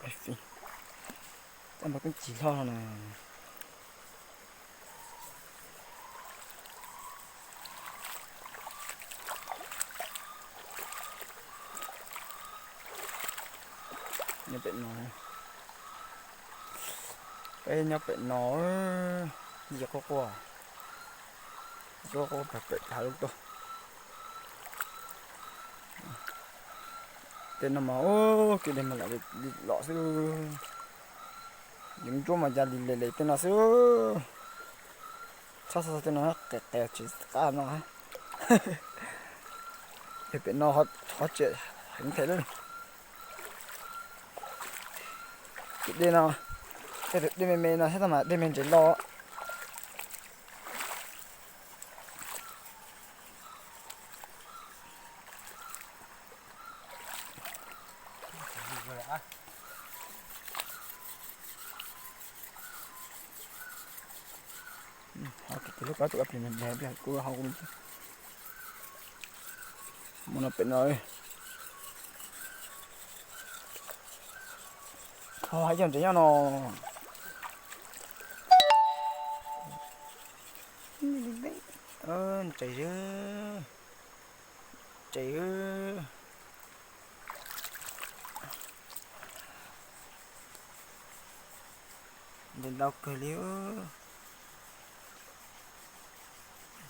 Cov npawg keeb cig hlob no na. Nyob pem no, peb nyob pem no, yog quaj quaj, yog quaj quaj pem pem hav lub tuaj. Tej no mas ua kev dej mas lam li los xwb. Yus ntsuab mas ya li le le tej no xwb. Txhob xav tej no qes qes tsis qab no. Yog pem no qhov tseem heev thiab lawm. Tus dej no, tej tus dej me me no thiab mas dej me ntses los. Ho kiag lub kab tus plis nag nag pliag kuv ho kuv mus no pem no. Ho hais cov ntses nyob no. Ntses, ntses, ntses ntau kawg li.